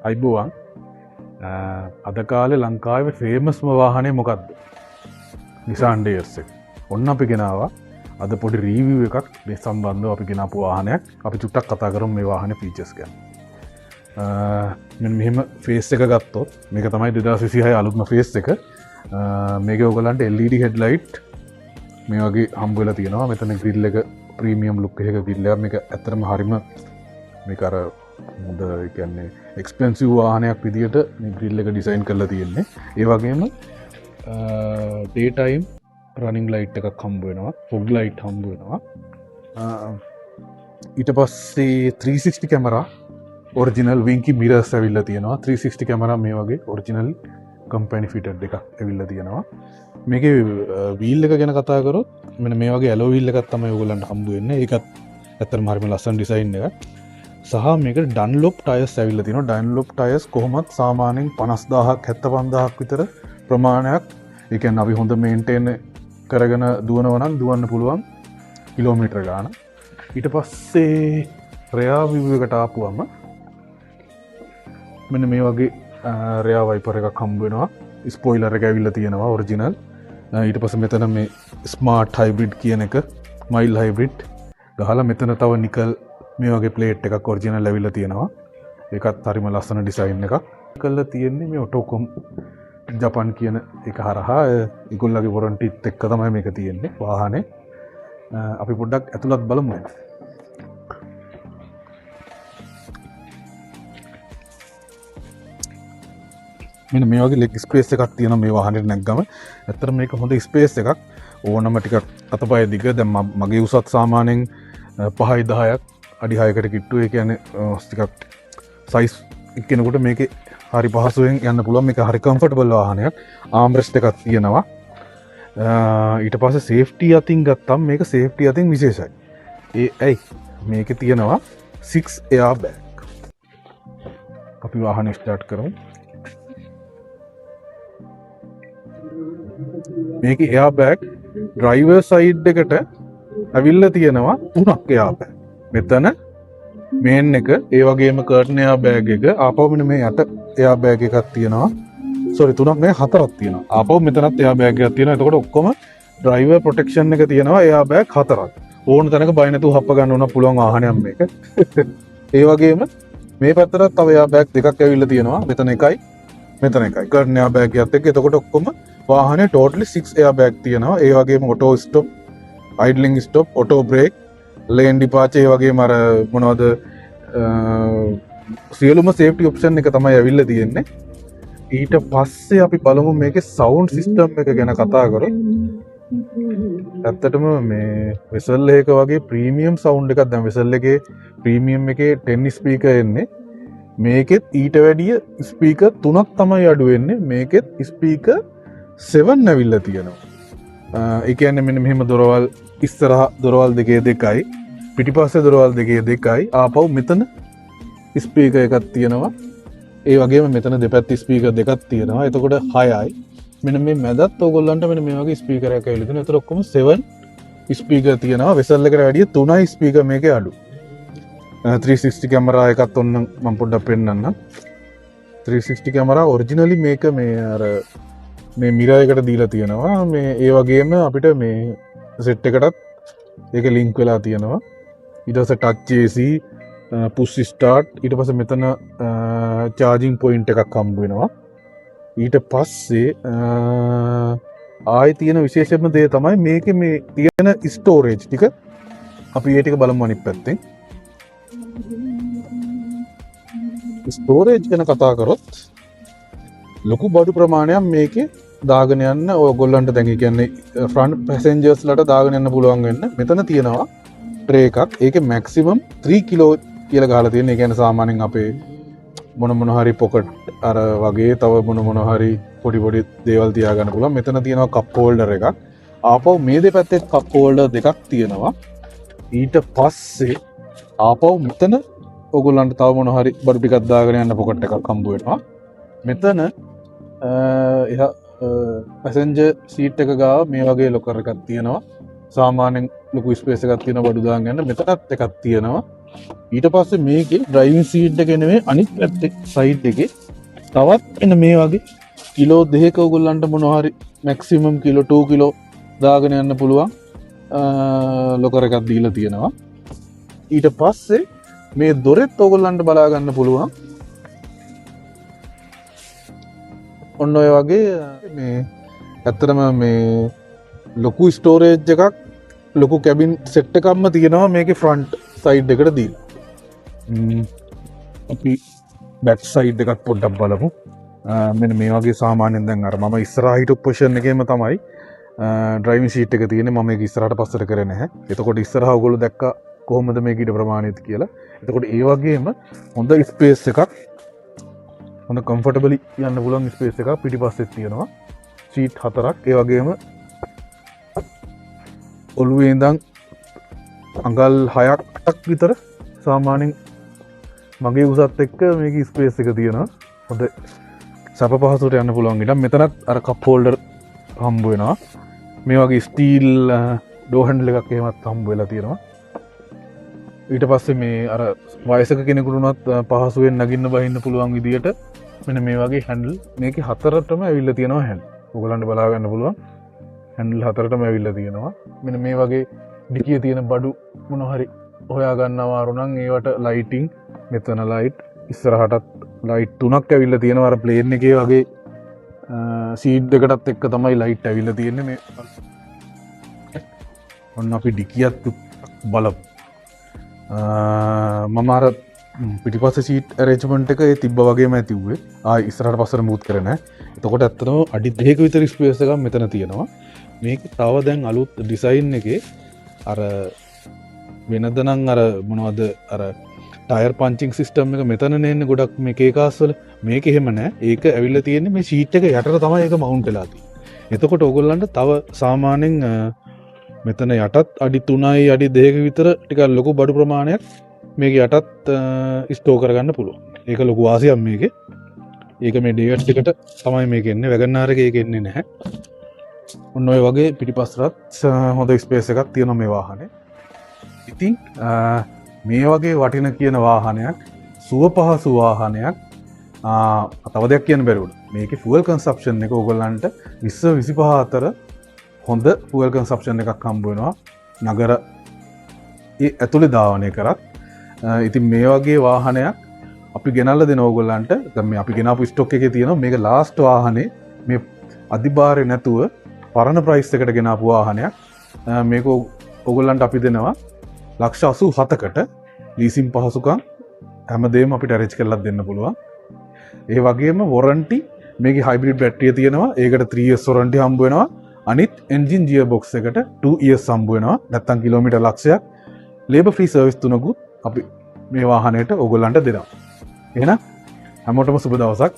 අයිබෝවන්, අද කාලේ ලංකාවේ ෆේමස්ම වාහනේ මොකද්ද? Nissan DS එක. ඔන්න අපි ගෙනාවා අද පොඩි රීවිව් එකක් මේ සම්බන්ධව අපි ගෙනාපු වාහනයක්. අපි චුට්ටක් කතා කරමු මේ වාහනේ ෆීචර්ස් ගැන. මෙන්න මෙහෙම ෆේස් එක ගත්තොත් මේක තමයි 2026 අලුත්ම ෆේස් එක. මේකේ ඔයගොල්ලන්ට LED headlight මේ වගේ හම්බ වෙලා තියෙනවා. මෙතන ග්‍රිල් එක ප්‍රීමියම් ලුක් එකක ග්‍රිල් එකක්. මේක ඇත්තටම හරිම මේක අර හොඳ, ඒ කියන්නේ එක්ස්පෙන්සිව් වාහනයක් විදියට මේ ග්‍රිල් එක ඩිසයින් කරලා තියෙන්නේ. ඒ වගේම ඩේ ටයිම් රනින් ලයිට් එකක් හම්බ වෙනවා, ෆොග් ලයිට් හම්බ වෙනවා. ඊට පස්සේ 360 කැමරා ඔරිජිනල් වින්කි මිරර්ස් ඇවිල්ලා තියෙනවා. 360 කැමරා මේ වගේ ඔරිජිනල් කම්පැනි ෆිටඩ් එකක් ඇවිල්ලා තියෙනවා. මේකේ වීල් එක ගැන කතා කරොත් මෙන්න මේ වගේ ඇලෝ වීල් එකක් තමයි ඔයගොල්ලන්ට හම්බ වෙන්නේ. ඒකත් ඇත්තටම හරිම ලස්සන ඩිසයින් එකක්. සහ මේක ඩන්ලොප් ටයර්ස් ඇවිල්ලා තියෙනවා. ඩන්ලොප් ටයර්ස් කොහොමත් සාමාන්‍යයෙන් 50000ක් 75000ක් විතර ප්‍රමාණයක්, ඒ කියන්නේ අපි හොඳ මේන්ටේන් කරගෙන දුවනවා නම් දුවන්න පුළුවන් කිලෝමීටර ගාන. ඊට පස්සේ රෙයා විව් එකට ආපුවම මෙන්න මේ වගේ රෙයා වයිපර් එකක් හම්බ වෙනවා. ස්පොයිලර් එක ඇවිල්ලා තියෙනවා ඔරිජිනල්. ඊට පස්සේ මෙතන මේ ස්මාර්ට් හයිබ්‍රිඩ් කියන එක මයිල් හයිබ්‍රිඩ් ගහලා මෙතන තව නිකල් මේ වගේ ප්ලේට් එකක් ඔරිජිනල් ඇවිල්ලා තියෙනවා. ඒකත් හරිම ලස්සන ඩිසයින් එකක්. කරලා තියෙන්නේ මේ ඔටෝකොම් ජපන් කියන එක හරහා ඒගොල්ලන්ගේ වොරන්ටිත් එක්ක තමයි මේක තියෙන්නේ වාහනේ. අපි පොඩ්ඩක් ඇතුළත් බලමු. මෙන්න මේ වගේ ලෙග් ස්පේස් එකක් තියෙනවා මේ වාහනේට නැග්ගම. ඇත්තටම මේක හොඳ ස්පේස් එකක්. ඕනම ටිකක් අතපය දිග. දැන් මගේ උසත් සාමාන්‍යයෙන් පහයි දහයක් අඩි හයකට කිට්ටු. ඒ කියන්නේ ටිකක් සයිස් එක්කෙනෙකුට මේකේ හරි පහසුවෙන් යන්න පුළුවන්. මේක හරි කම්ෆර්ටබල් වාහනයක්. ආම් රෙස්ට් එකක් තියෙනවා. ඊට පස්සේ සේෆ්ටි අතින් ගත්තම මේක සේෆ්ටි අතින් විශේෂයි. ඒ ඇයි මේකේ තියෙනවා 6 air bag. අපි වාහනේ ස්ටාර්ට් කරමු. මේකේ එයාර් බෑග් ඩ්‍රයිවර් සයිඩ් එකට ඇවිල්ලා තියෙනවා තුනක් එයාර් බෑග්. මෙතන මේන් එක, ඒ වගේම කර්ටන් එයාර් බෑග් එක, ආපහු මෙන්න මේ යට එයාර් බෑග් එකක් තියෙනවා. සෝරි, තුනක් නෙවෙයි හතරක් තියෙනවා. ආපහු මෙතනත් එයාර් බෑග් එකක් තියෙනවා. එතකොට ඔක්කොම ඩ්‍රයිවර් ප්‍රොටෙක්ෂන් එක තියෙනවා එයාර් බෑග් හතරක්. ඕන තැනක බය නැතුව හප්ප ගන්න ඕන පුළුවන් වාහනයක් මේක. ඒ වගේම මේ පැත්තටත් තව එයාර් බෑග් දෙකක් ඇවිල්ලා තියෙනවා. මෙතන එකයි මෙතන එකයි. කර්ටන් එයාර් බෑග් එකත් එක්ක. එතකොට ඔක්කොම වාහනේ ටෝටලි 6 එයාර් බෑග් තියෙනවා. ඒ වගේම auto stop, idling stop, auto brake, lane departure, ඒ වගේම අර මොනවද, සියලුම සේෆ්ටි ඔප්ෂන් එක තමයි ඇවිල්ලා තියෙන්නේ. ඊට පස්සේ අපි බලමු මේකේ සවුන්ඩ් සිස්ටම් එක ගැන කතා කරොත්. ඇත්තටම මේ වෙසල් එක වගේ ප්‍රීමියම් සවුන්ඩ් එකක්. දැන් වෙසල් එකේ ප්‍රීමියම් එකේ 10 ස්පීකර් එන්නේ. මේකෙත් ඊට වැඩිය ස්පීකර් තුනක් තමයි අඩු වෙන්නේ. මේකෙත් ස්පීකර් 7 ඇවිල්ලා තියෙනවා. ඒ කියන්නේ මෙන්න මෙහෙම දොරවල් ඉස්සරහ දොරවල් දෙකේ දෙකයි, පිටිපස්සේ දොරවල් දෙකේ දෙකයි, ආපහු මෙතන ස්පීකර් එකක් තියෙනවා. ඒ වගේම මෙතන දෙපැත්තේ ස්පීකර් දෙකක් තියෙනවා. එතකොට 6යි. මෙන්න මේ මැදත් ඕගොල්ලන්ට මෙන්න මේ වගේ ස්පීකර් එකක් ඇවිල්ලා තියෙනවා. එතකොට ඔක්කොම 7 ස්පීකර් තියෙනවා. වෙසල් එකට වැඩිය 3යි ස්පීකර් මේකේ අඩු. 360 කැමරා එකත් ඔන්න මම පොඩ්ඩක් පෙන්නන්නම්. 360 කැමරා ඔරිජිනලි මේක මේ අර මේ මිරර් එකට දීලා තියෙනවා. මේ ඒ වගේම අපිට මේ සෙට් එකටත් ඒක ලින්ක් වෙලා තියෙනවා. ඊට පස්සේ ටච් AC, push start, ඊට පස්සේ මෙතන චාර්ජිං පොයින්ට් එකක් හම්බ වෙනවා. ඊට පස්සේ ආයේ තියෙන විශේෂම දේ තමයි මේකේ මේ තියෙන ස්ටෝරේජ් ටික. අපි ඒ ටික බලමු අනිත් පැත්තෙන්. ස්ටෝරේජ් ගැන කතා කරොත් ලොකු බඩු ප්‍රමාණයක් මේකේ දාගෙන යන්න ඔයගොල්ලන්ට දැන් ඒ කියන්නේ ෆ්‍රන්ට් පැසෙන්ජර්ස් ලට දාගෙන යන්න පුළුවන් වෙන්න මෙතන තියෙනවා ට්‍රේ එකක්. ඒකේ මැක්සිමම් 3 කිලෝ කියලා ගහලා තියෙන. ඒ කියන්නේ සාමාන්‍යයෙන් අපේ මොන මොන හරි පොකට් අර වගේ තව මොන මොන හරි පොඩි පොඩි දේවල් තියාගන්න පුළුවන්. මෙතන තියෙනවා කප් හෝල්ඩර් එකක්. ආපහු මේ දෙපැත්තෙත් කප් හෝල්ඩර් දෙකක් තියෙනවා. ඊට පස්සේ ආපහු මෙතන ඔයගොල්ලන්ට තව මොන හරි බඩු ටිකක් දාගෙන යන්න පොකට් එකක් හම්බ වෙනවා. මෙතන එහා පැසෙන්ජර් සීට් එක ගාව මේ වගේ ලොකර් එකක් තියෙනවා. සාමාන්‍යයෙන් ලොකු ස්පේස් එකක් තියෙනවා බඩු දාගෙන යන්න. මෙතනත් එකක් තියෙනවා. ඊට පස්සේ මේකේ ඩ්‍රයිවිං සීට් එක නෙමෙයි අනිත් පැත්තේ සයිඩ් එකේ තවත් එන්න මේ වගේ කිලෝ 2ක ඔයගොල්ලන්ට මොනවා හරි මැක්සිමම් කිලෝ 2 කිලෝ දාගෙන යන්න පුළුවන් ලොකර් එකක් දීලා තියෙනවා. ඊට පස්සේ මේ දොරෙත් ඔයගොල්ලන්ට බලා ගන්න පුළුවන්. ඔන්න ඔය වගේ මේ ඇත්තටම මේ ලොකු ස්ටෝරේජ් එකක් ලොකු කැබින් සෙට් එකක්ම තියෙනවා මේකේ ෆ්‍රන්ට් සයිඩ් එකට දීලා. අපි බැක් සයිඩ් එකත් පොඩ්ඩක් බලමු. මෙන්න මේ වගේ සාමාන්‍යයෙන් දැන් අර මම ඉස්සරහා හිටපු පොසිෂන් එකේම තමයි ඩ්‍රයිවිං සීට් එක තියෙන්නේ. මම මේක ඉස්සරහට පස්සට කරේ නැහැ. එතකොට ඉස්සරහා ඔයගොල්ලෝ දැක්කා කොහොමද මේක ඊට ප්‍රමාණිත කියලා. එතකොට ඒ වගේම හොඳ ස්පේස් එකක්, හොඳ කම්ෆර්ටබලි යන්න පුළුවන් ස්පේස් එකක් පිටිපස්සෙත් තියෙනවා. සීට් 4ක්. ඒ වගේම ඔළුවේ ඉඳන් අඟල් 6ක් 8ක් විතර සාමාන්‍යයෙන් මගේ උසත් එක්ක මේක ස්පේස් එක තියෙනවා. හොඳ සැප පහසුවට යන්න පුළුවන් ඉඩම්. මෙතනත් අර කප් හෝල්ඩර් හම්බ වෙනවා. මේ වගේ ස්ටීල් ඩෝ හැන්ඩල් එකක් එහෙමත් හම්බ වෙලා තියෙනවා. ඊට පස්සේ මේ අර වයසක කෙනෙකුට උනත් පහසුවෙන් නගින්න බහින්න පුළුවන් විදියට මෙන්න මේ වගේ හැන්ඩල් මේකේ හතරටම ඇවිල්ලා තියෙනවා. හැන්ඩල් ඔයගොල්ලන්ට බලා ගන්න පුළුවන්. හැන්ඩල් හතරටම ඇවිල්ලා තියෙනවා. මෙන්න මේ වගේ ඩිකිය තියෙන බඩු මොන හරි හොයා ගන්න අමාරු නම් ඒවට ලයිටිං, මෙතන ලයිට්, ඉස්සරහටත් ලයිට් තුනක් ඇවිල්ලා තියෙනවා. අර ප්ලේන් එකේ වගේ සීට් දෙකටත් එක්ක තමයි ලයිට් ඇවිල්ලා තියෙන්නේ. මේ ඔන්න අපි ඩිකියත් බලමු. මම අර පිටිපස්සේ සීට් ඇරේන්ජ්මන්ට් එක ඒ තිබ්බ වගේම ඇති වුවේ. ආයි ඉස්සරහට පස්සට මූව් කරේ නෑ. එතකොට ඇත්තටම අඩි දෙකක විතර ස්පේස් එකක් මෙතන තියෙනවා. මේක තව දැන් අලුත් ඩිසයින් එකේ අර වෙනද නම් අර මොනවද අර ටයර් පංචිං සිස්ටම් එක මෙතන නේ එන්නේ ගොඩක් මේ කේ කාස් වල. මේක එහෙම නෑ. ඒක ඇවිල්ලා තියෙන්නේ මේ ෂීට් එක යටට තමයි ඒක මවුන්ට් වෙලා තියෙන්නේ. එතකොට ඕගොල්ලන්ට තව සාමාන්‍යයෙන් මෙතන යටත් අඩි 3යි අඩි 2ක විතර ටිකක් ලොකු බඩු ප්‍රමාණයක් මේක යටත් ස්ටෝර් කරගන්න පුළුවන්. ඒක ලොකු වාසියක් මේකේ. ඒක මේ ඩේට්ස් එකට තමයි මේක එන්නේ. වැගන් ආර් එකේ ඒක එන්නේ නැහැ. ඔන්න ඔය වගේ පිටිපස්සටත් හොඳ ස්පේස් එකක් තියෙනවා මේ වාහනේ. ඉතින් මේ වගේ වටින කියන වාහනයක්, සුව පහසු වාහනයක්, තව දෙයක් කියන්න බැරි වුණා. මේකේ ෆුවල් කන්සප්ෂන් එක ඕගොල්ලන්ට 20 25 අතර හොඳ ෆුවල් කන්සප්ෂන් එකක් හම්බ වෙනවා නගර ඒ ඇතුලේ ධාවනය කරත්. ඉතින් මේ වගේ වාහනයක් අපි ගෙනල්ලා දෙන ඕගොල්ලන්ට. දැන් මේ අපි ගෙනාපු ස්ටොක් එකේ තියෙනවා මේක ලාස්ට් වාහනේ, මේ අධිභාරය නැතුව පරණ ප්‍රයිස් එකට ගෙනාපු වාහනයක්. මේක ඕගොල්ලන්ට අපි දෙනවා ලක්ෂ අසූහතකට. ලීසින් පහසුකම් හැමදේම අපිට ඇරේන්ජ් කරලා දෙන්න පුළුවන්. ඒ වගේම වොරන්ටි, මේකේ හයිබ්‍රිඩ් බැටරිය තියෙනවා. ඒකට 3 years warranty හම්බ වෙනවා. අනිත් එන්ජින් ගියර් බොක්ස් එකට 2 years හම්බ වෙනවා. නැත්තම් කිලෝමීටර් ලක්ෂයක්. ලේබර් ෆ්‍රී සර්විස් තුනකුත් අපි මේ වාහනයට ඕගොල්ලන්ට දෙනවා. එහෙනම් හැමෝටම සුබ දවසක්.